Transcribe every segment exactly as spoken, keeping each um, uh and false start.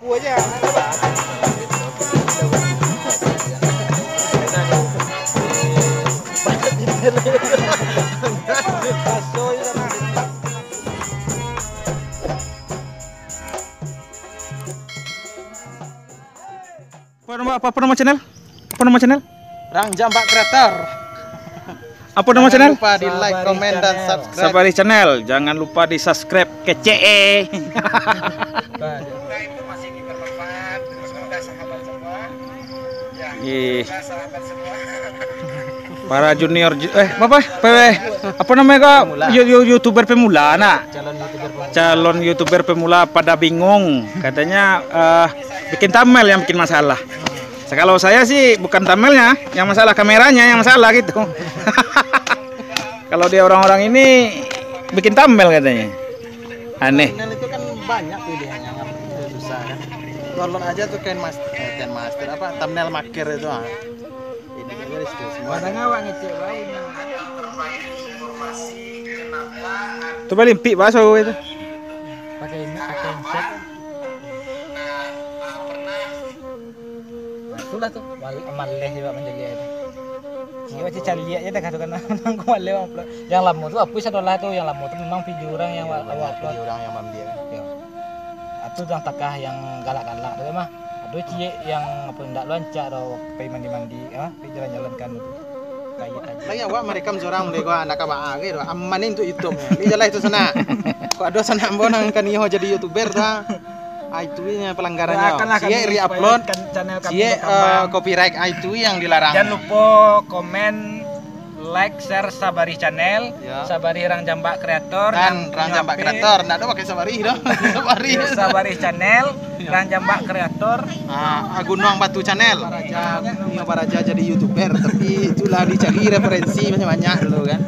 Apa nama, apa, apa nama channel? Apa nama channel? Rang Jambak Creator. Apa nama channel? Jangan lupa di like, komen, dan subscribe. Sabari Channel. Jangan lupa di subscribe, kecek eh. Ih. Para junior ju- eh apa apa apa apa namanya kok? Pemula. Yu- yu- YouTuber pemula nak. Calon YouTuber pemula. Calon YouTuber pemula pada bingung. Katanya eh, bikin thumbnail yang bikin masalah. Kalau saya sih bukan thumbnailnya yang masalah, kameranya yang masalah gitu. Kalau dia orang-orang ini bikin thumbnail katanya. Aneh. Thumbnail itu kan banyak pilihannya, nggak susah kan. Download aja tuh KineMaster, eh, KineMaster apa, Thumbnail Maker itu ah. Ini aja di situ semua. Kadang awak ngecek baik. Tu paling pik baso itu. Pakai ini, pakai insert. Nah, itulah tu, mal- maleh juga manjadi itu. Iyo, cek caliak je dah katakan nang maleh upload. Yang lamo tu apa sadolah tu, yang lamo tu memang video urang yang awak upload. Video urang yang maambiak. Yo. Atu yang takah yang galak-galak tu mah. Ado ciek yang apa ndak lancak dah pai mandi-mandi, ha, pai jalan-jalan kan tu. Kayak aja. Lagi awak marekam surang mulai gua anak ka baa ge tu. Aman ni untuk YouTube. Ni jalan itu sanak. Kok ado sanak ambo nang kan iyo jadi YouTuber tu. Ah, itu nya pelanggarannyo. Doakanlah kami supaya kan channel kami berkembang. Ciek re-upload, ciek eh, copyright, ah, itu yang dilarang. Jangan lupa komen, like, share Sabarih Channel, ya. Sabarih Rang Jambak Creator. Dan Rang Jambak Creator, ndak ado pakai Sabarih doh. Sabarih. Ya, Sabarih Channel, ya. Rang Jambak Creator. Ah, ah, Gunuang Batu Channel. Baraja, Nio Baraja jadi YouTuber, tapi itulah dicari referensi banyak-banyak dulu kan.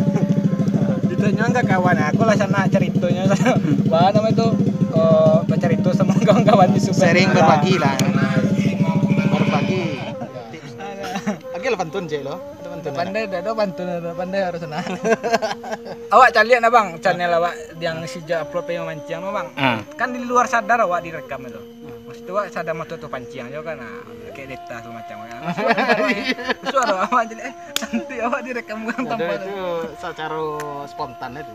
Ditanyo ka kawan, aku lah sanak caritonyo. Wah, nama itu, eh, bacarito samo kawan-kawan YouTuber. Sharing, berbagi lah. Berbagi. Oke lah pantun je lo. Ada pantun ada. Pandai dah, dah pantun dah, pandai harus sanak. Awak caliak nah bang, channel awak yang sijak upload pai mamanciang no bang. Ah. Kan di luar sadar awak direkam itu. Maksud tu awak sadar moto tu panciang jo kan. Ah, kayak deta tu macam kan. Suara awak jadi eh nanti awak direkam kan. Ado tanpa itu sacaro spontan itu.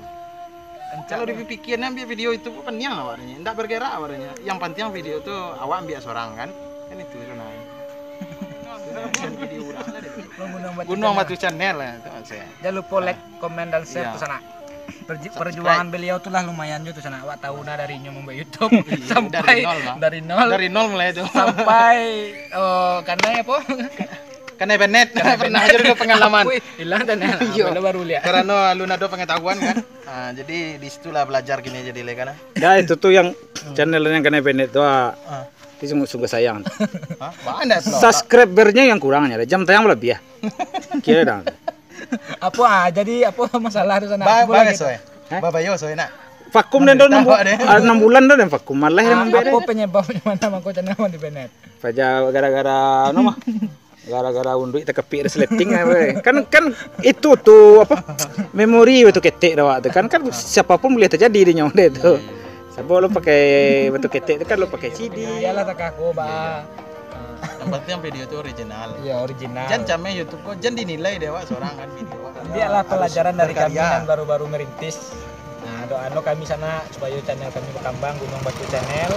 Kalau dipikian ambiak video itu pun paniang awaknyo. Ndak bergerak awaknyo. Yang penting video tu awak ambiak sorang kan. Kan itu sebenarnya. Bukan video urang lah dia. Gunuang Batu Channel lah tu maksudnya. Jangan lupa like, komen, dan share tu sanak. Perju- Subscribe. Perjuangan beliau tu lah lumayan jo tu sanak. Awak tahu dah dari nyo membuat YouTube sampai dari nol, Bang. Dari nol. Dari nol mulai tu. Sampai eh, kanai apa? Kanai Bennett. Kanai Bennett. Pernah aja dulu pengalaman. Wih, hilang channel. Iyo. Baru lihat. Karena alun ado pengetahuan kan. Ah, jadi di situlah belajar kini jadi le kan. Dah itu tu yang channel yang Kanai Bennett tu. Ah. Itu sungguh, sungguh sayang. Hah? Mana pula? Subscribernya yang kurang aja, jam tayang lebih ya. Kira dah. Apa ah, jadi apa masalah tu sanak? Ba- Apa lagi? Bagai soe. Hah? Babayo soe nak. Vakum dan dah enam, ah, enam bulan dah dan vakum. Malah ah, yang apa penyebabnya mana mangko channel di Bennett? Paja gara-gara anu mah. Gara-gara unduik takapik resleting apa. Kan kan itu tu apa? Memori itu ketek dah awak tu kan. Kan siapa pun boleh terjadi di nyawa dia tu. Siapa lo pakai batu ketek tu kan lo pakai C D. Iyalah takah ko ba. Yang penting video tu original. Iya, original. Jan cameh YouTube ko, jan dinilai deh awak seorang kan video. Ambiaklah pelajaran dari kami yang baru-baru merintis. Nah, doa no kami sanak supaya channel kami berkembang, Gunuang Batu Channel,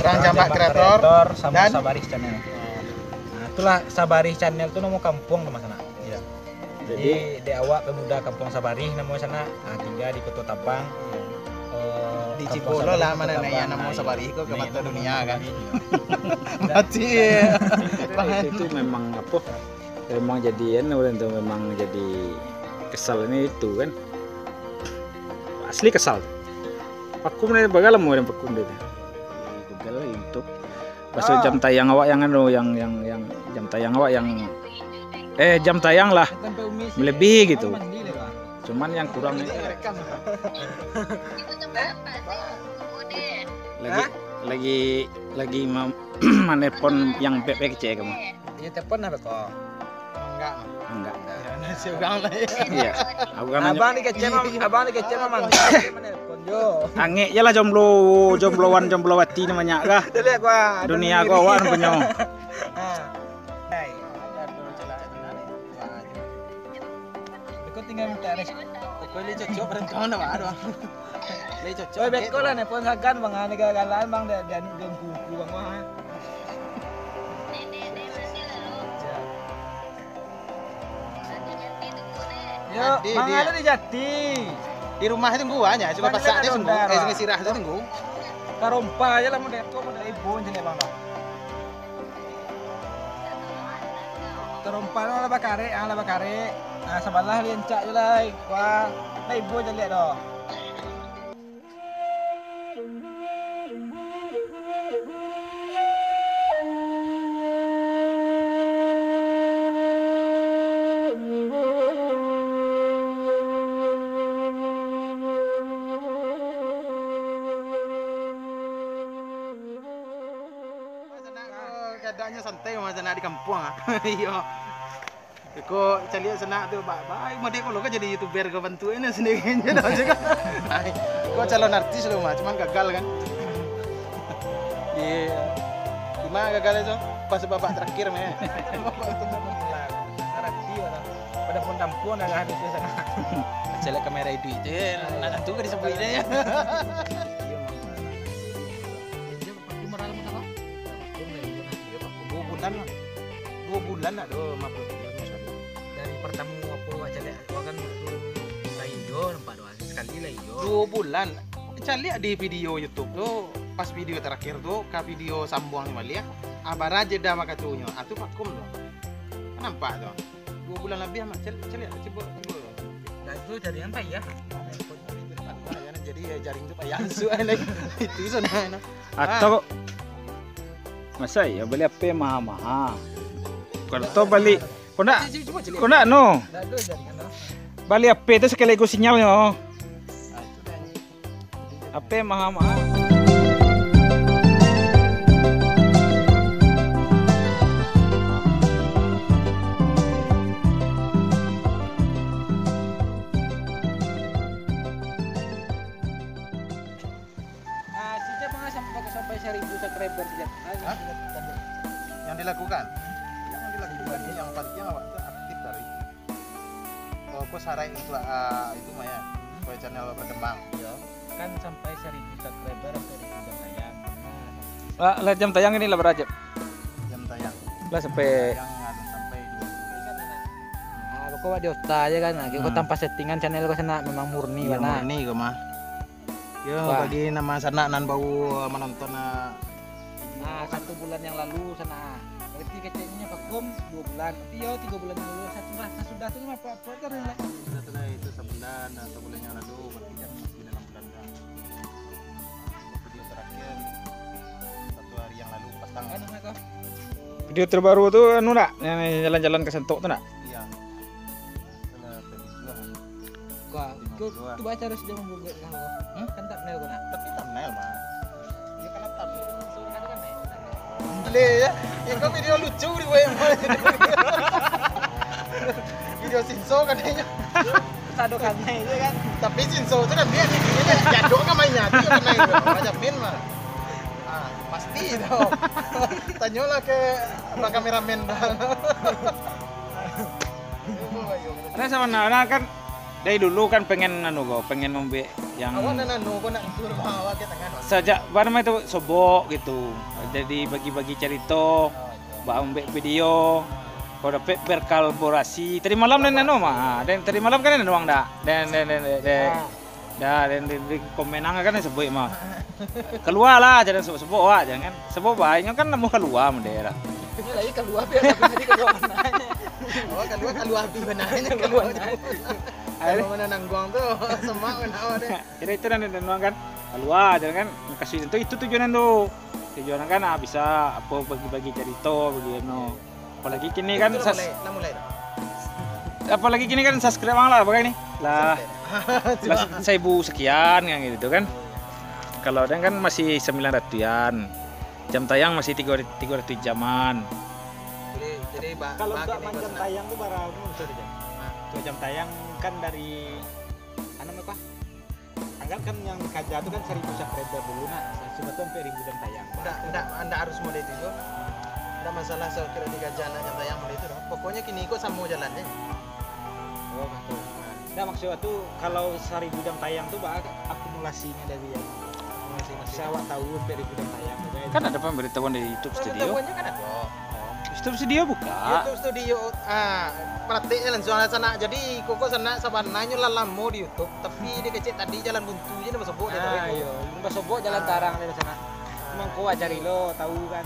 Rang Jambak Creator, sama dan Sabarih Channel. Nah, itulah Sabarih Channel tu nama kampuang tu mas sanak. Iya. Jadi, jadi dek awak pemuda Kampuang Sabarih namo sanak, ah, tinggal di Kota Tabang. Eh, di Kampuang Cibolo Sabarih lah, Kota mana Tabang. Nah, namo Sabarih ko ke mata dunia kan. Mati. Itu memang apa? Memang jadian orang tu memang jadi kesal ni itu kan. Asli kesal. Vakum ni bagala mau orang vakum dia tu. Google lah, YouTube. Pasal jam tayang awak yang anu, yang yang yang jam tayang awak yang eh jam tayang lah melebihi gitu. Cuman yang kurang ni lagi lagi lagi ma- manelpon yang beb kecek kamu. Iya telepon apa kok? Enggak. Enggak. Ya, nasi urang lah. Iya. Aku kan nanya. Abang dikecek mah, abang dikecek mah mangga. Mana pun Angek je lah jomblo, jombloan, jomblowati ni banyak kah? Dunia ko awak ni punyo. Beko tinggal minta res. Beko le cocok berentong dah, Bang. Le cocok. Oi, beko lah, nelpon sagan, Bang. Ane gagalan, Bang, dah, dah, dah kuku, Bang, wah. Yo, Bang, ado di Jati. Di rumah tunggu aja, suka pasak dia tunggu. Eh, sungai sirah tu tunggu. Tarompa aja lah, model ko, model ibu, jenek, Bang, dah. Tarompa lah, lah bakarek, ah, lah bakarek. Ah, sabalah lincak je lah, wah. Lah ibu je lihat doh. Sanak ko, keadaannyo santai mah sanak di kampuang, ah. Iyo. Ko caliak sanak tu, ba-, baik model ko lo kan jadi YouTuber ko bantuaknyo sendiri je dah juga. Ai, ko calon artis lo mah, cuman gagal kan. Iya. Cuma gagal itu pas babak terakhir mah. Babak itu pemula. Arati orang. Pada pun tampun dah habis tu sanak. Caliak kamera iduik tu, eh, nak tu ka disabuik deh. Iyo, mah. Iyo, mah. Duo bulan lah. Duo bulan nak do maafkan. Dari partamo apo, wak caliak, wak kan waktu lah ijo nampak doh, sakali lah ijo. Duo bulan. Caliak di video YouTube tu, pas video terakhir tu, ka video sambuang ni baliak, ah, bara jeda makatunyo. Ah, tu vakum tu. Kan nampak tu. Duo bulan labiah mah. Caliak, caliak, cubo, cubo. Dah tu cari yang payah. Jadi, jaring tu payah asuak lai. Itu sana. Atau masa iyo bali H P maha-maha. Kau tahu bali, kau nak, kau nak no. Bali H P tu sakaligus sinyalnyo. H P maha-maha. Ah, sijak manga sampai, sampai saribu subscriber sijak. Ah, hah? Sijak tadi. Yang dilakukan? Yang dilakukan, yang penting awak tu aktif dari. Oh, kok sarai untuk, ah, itu mah ya, supaya channel berkembang. Iya. Kan sampai saribu subscriber, sampai saribu jam tayang. Nah, lah, lah jam tayang ini lah bara jam? Jam tayang. Lah sampai. Tayang anu sampai dua puluh. Ah, pokok awak di otak aja kan. Nah, kok tanpa settingan channel kau sanak memang murni. Iya, bana. Murni kau mah. Yo, bagi nan sanak nan baru manonton, ah, video. Nah, satu bulan yang lalu sanak. Berarti keceknyo vakum dua bulan. Berarti yo tiga bulan yang lalu, sasudah, sasudah tu mah apa, apa tu lah. Sudah, sudah itu sebulan atau bulan yang lalu, berarti kan masih dalam bulan dah. Video terakhir satu hari yang lalu petang. Anu, apa tu? Video terbaru tu anu nak? Yang jalan-jalan ka Santok tu nak? Iya. Itulah, Kak, tu, tu baca harus dia mambuek kan, Kak? Hmm? Kan thumbnail ko nak. Tapi thumbnail mah. Dia kan thumbnail. Boleh ya. Iko video lucu di W M. Video sinso katanya. Sado kanai je kan. Tapi sinso tu kan dia di sini dia jadok kan mainnya. Dia kanai tu. Macam min mah. Ah, pasti tu. Tanyolah ke kameramen dah. Nah, sabananyo kan dari dulu kan pengen anu ko, pengen mambuek yang. Awak nan anu ko nak suruh awak ke tengah. Sajak barang itu sobok gitu. Jadi bagi-bagi carito, oh, iya, bak mambuek video. Kok dapek berkolaborasi. Tadi malam den anu mah. Den tadi malam kan den doang dak. Den den den den. Den. Ah. Dah, den di, di komen ang kan sabuik mah. Kalua lah, jan sabuik-sabuik awak, jan kan. Sabuik bae, inyo kan namuah kalua mah deh lah. Inyo lai kalua, biar aku jadi kalua mananyo. Oh, kalua, kalua abih mananyo, kalua. Kalua mananyo. Kalua mananyo nangguang tu, semak mananyo deh. Jadi itu nan den doang kan. Kalua, jan kan. Makasih tu, itu tujuan tu. Tujuan kan, ah, bisa apa bagi-bagi carito, bagi anu. Apalagi kini kan. Itu lah sas-, mulai, lah mulai dah. Apalagi kini kan subscribe ang lah, bagai ni. Lah, subscribe. Lah se-, seribu sekian kan gitu kan. Kalau ada kan masih sembilan ratusan. Jam tayang masih tiga, tiga ratus jaman. Jadi, jadi ba-, kalau ba-, gak kini main jam tayang tu bara, sorry, jam. Hah? Kalau jam tayang kan dari, anu, apa? Kan, kan yang dikaja tu kan saribu subscriber dulu nak, sudah tu ampek ribu jam tayang. Ndak, ndak, ndak harus model itu juo. Ndak masalah, sa-, kalau dikaja ndak jam tayang model itu doh. Pokoknyo kini ko samo jalan deh. Oh, gitu. Ndak, maksud tu kalau saribu jam tayang tu, bah, akumulasinyo dari yang masing-masing. Sa awak tahu ampek ribu jam tayang tu kan. Kan ada pamberitahuan dari YouTube Studio. Pamberitahuannya kan ada. YouTube Studio buka. YouTube Studio, ah, prakteknya langsung lah sanak. Jadi, koko sanak sabananyo lah lamo di YouTube, tapi dia kecek tadi jalan buntu je, dia basobok dia Ah, tahu. Iyo, basobok jalan Ah. tarang dia sanak. Ah, Emang ko awak jadi cari lo, tahu kan.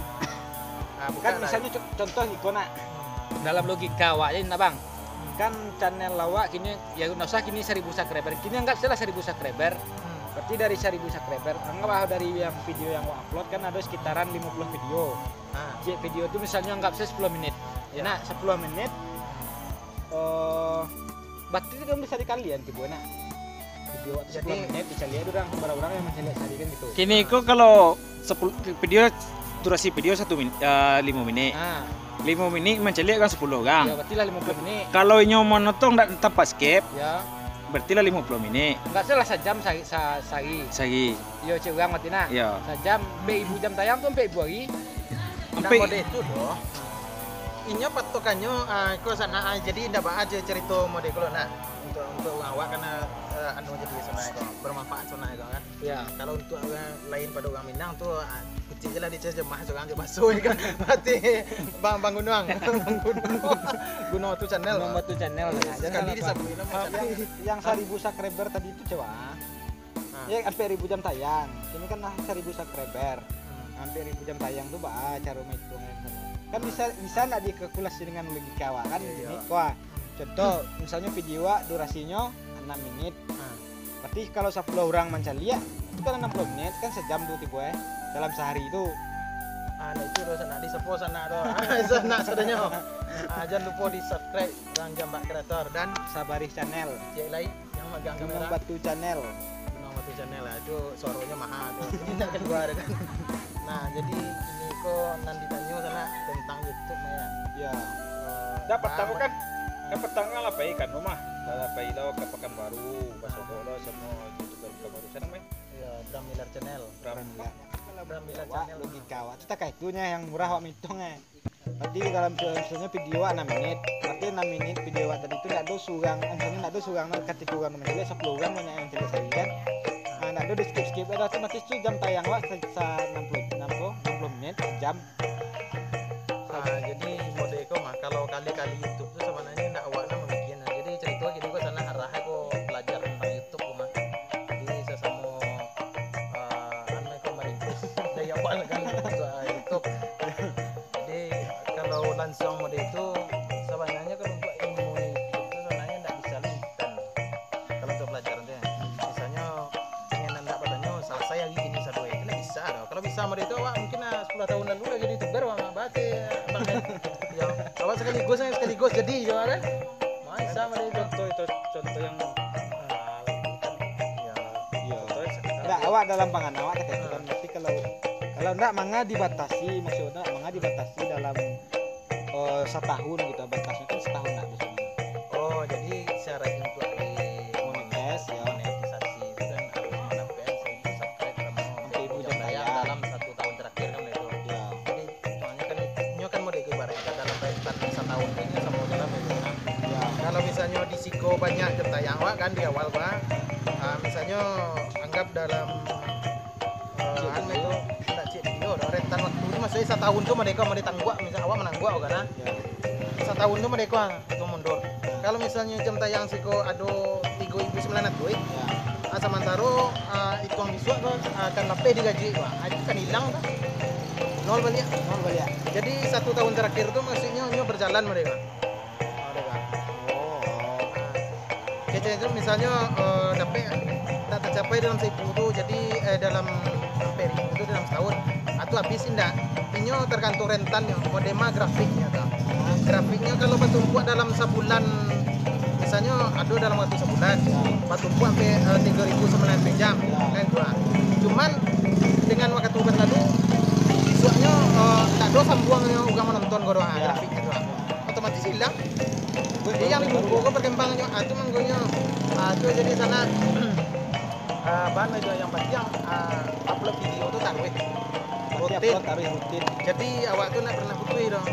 Ah, bukan Kan lah. misalnyo co-, contoh iko nak. Hmm. Dalam logika awak je nak, Bang. Hmm. Kan channel awak kini, ya ndak usah kini saribu subscriber. Kini anggap sajolah saribu subscriber. Hmm. Berarti dari saribu subscriber, anggap lah dari yang video yang awak upload kan ada sekitaran limo puluah video. Ah. Cek video tu misalnyo anggap sajo sapuluah menit. Ya. Ya nak, sapuluah menit. Eh, berarti tu kan bisa dikalian tibo nak. Video awak tu Jadi sapuluah menit, dicaliak urang, bara urang yang mancaliak sehari kan gitu. Kini Ah. ko kalau sepuluh, video, durasi video satu min-, eh, limo menit. Ah. Limo menit mancaliak kan sepuluh urang. Ya, berarti lah limo puluah menit. Kalau inyo manonton ndak tanpa skip, Ya. berarti lah limo puluah menit. Ndak salah sajam sehari, sa-, sehari. Sehari. Yo, cek urang berarti nak. Ya. Sajam, ampek ribu jam tayang tu ampek ribu hari. Ndak Ampek model itu doh. Inyo patokannyo, ah, ko sanak, ah, jadi ndak baa je carito model ko lo nak. Untuk, untuk urang awak kan, eh, anu jadi sanak ko, bermanfaat sanak ko kan. Ya. Kalau untuk urang lain pado urang Minang tu, ah, kecek je lah diterjemah surang je baso kan. Berarti Bang, Bang Gunuang. Bang Gunuang. Gunuang Batu Channel. Gunuang Batu Channel. Iya, sanak. Sekali Jangan lupa. disabuik nama Ah, channel. yang saribu subscriber tadi tu, coba. Ah. Ya, ampek ribu jam tayang. Kini kan lah saribu subscriber. Hmm. Ampek ribu jam tayang tu baa caro maitungnya. Kan bisa, bisa ndak dikalkulasi dengan logika awak kan, Iya, iya. Ini, wah. Hmm. Contoh, misalnyo video awak durasinyo anam menit. Ah. Berarti kalau sapuluah urang mancaliak, itu kan anam puluah menit, kan sajam tu tibo, eh. Dalam sehari tu. Ah, nah itu doh sanak, disapo sanak doh. Ah, sanak sadonyo. Ah, jangan lupa di-subscribe Rang Jambak Creator dan Sabarih Channel. Cek lai. Yang magang Gunung kamera. Batu Channel. Gunung Batu Channel lah. Itu suaronyo maha tu. Ini ndak kalua kan. Nah, jadi kini ko nan ditanyo sanak tentang YouTube mah ya. Ya. Eh, Dah patang bah-, kan? Kan patang kan lah pai ka anu mah. Lah pai lo ka Pakanbaru, basobok lo samo YouTuber Pakanbaru. Siapa namanya? Ya, Bram Miller Channel. Bram. Bram Miller. Bram Miller Awak Channel. logika awak tu takah itu nya yang murah awak maitung eh. Berarti dalam se-, misalnyo video awak anam menit, berarti anam menit video awak tadi tu ndak ado surang, misalnyo ndak ado surang, katiko urang tu mancaliak, sapuluah urang banyak yang mancaliak sehari kan. Ah, ndak ado di-skip-skip, ado otomatis tu jam tayang awak sa-, sa-, anam puluah, anam puluah, anam puluah menit, jam. Ah, jadi model ko mah, kalau kali-kali YouTube tu sabananyo ndak awak nan mambuek, jadi carito kini ko sanak arah ko belajar tentang YouTube ko mah. Jadi sasamo, ah, anu ko marintis dari awal kan, ah, YouTube. Jadi, kalau langsung model itu, sabananyo kalau untuak ilmu itu sabananyo ndak bisa lah instan. Kalau untuak palajaran tu, ya. Misalnyo, ingin andak batanyo, salasai hari kini sado, itu ndak bisa doh. Kalau bisa model itu, awak mungkin, ah, sapuluah tahun lalu lah jadi YouTuber, awak ndak baca, abang, kan? Ya, awak sekaligus, sekaligus jadi, ya, kan? Bisa model itu. Contoh itu, contoh yang, ah, Ya. Iya. Betul, sekarang Ndak, dia awak dalam pangan awak kata itu kan, Ah. berarti kalau, kalau ndak manga dibatasi, maksudnya manga dibatasi dalam, eh, satahun gitu, batasnya kan satahun ndak biasanya. Oh, jadi syarat untuk di Monetis, ya. monetisasi itu kan harus mendapatkan seribu subscribe sama Sampai seribu seribu jam jam tayang tayang. dalam satu tahun terakhir kan itu. Ya. Jadi, soalnya kan, nyo kan model ibarat kata dalam rentan satahun tu nyo samo dalam itu kan. Ya. Kalau misalnya di siko banyak jam tayang awak kan di awal, Bang. Ah, misalnya anggap dalam, eh, Cik anu Dio. itu, ndak cik Dio doh, rentan waktu tu maksudnya satahun tu mereka mau ditangguak, misal awak menangguak kan, ah. Ya. Satahun tu mereka itu mundur. Kalau misalnya jam tayang siko ado tigo ribu sembilan ratus, Ya. ah, samantaro, ah, ituang bisuak tu akan lapeh digaji, Bang. Ah, itu kan hilang tu. Nol baliak. Nol baliak. Jadi satu tahun terakhir tu maksudnya nyo berjalan mereka. Ada, Bang. Oh. Kecek itu misalnya, eh, dapek tak tercapai dalam saibu tu, jadi, eh, dalam hampir itu dalam setahun. Atau habis indak. Inyo tergantung rentannyo, modema grafiknya tu. Grafiknya kalau batumpuak dalam sabulan, misalnya ada dalam waktu sabulan, batumpuak sampai, eh, tiga ribu sembilan ratus jam, kan tu lah. Cuman dengan waktu berlalu, bisuaknyo, eh, tak ada sambuangnyo urang menonton ko doh, ah, Ya. grafiknya tu lah. Otomatis hilang. Jadi yang di muko ko perkembangnyo, ah, tu mangkonyo, ah, tu jadi salah. Ah, bana jo yang pantiang, ah, upload video tu taruih. Berarti rutin. Upload taruih rutin. Jadi, awak tu ndak pernah putuih doh.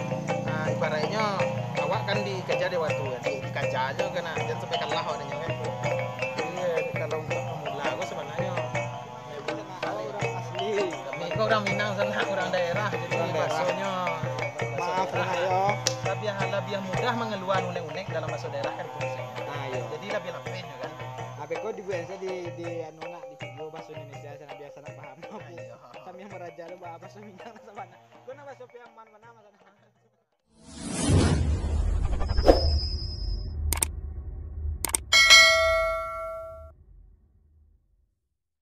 Ah, ibaratnyo awak kan dikaja dek waktu kan. Eh, dikaja jo kan, ah, jan sampai kalah awak dengan kan. Jadi, kalau untuk pemula tu sebenarnyo, kami ko urang Minang sanak, urang daerah, jadi bahasonyo, maaf lah yo, labiah, labiah mudah mangalua unek-unek dalam bahaso daerah kan itu maksudnyo. Ah, iyo. Jadi labiah lapeh nyo kan. Abih ko dibuek sajo di, di anu nak, di video bahaso Indonesia, sanak biaso nak paham. Ah, iyo. Kami yang baraja lo bahaso Minang sabana. Ko nak bahaso Piaman mana, mana?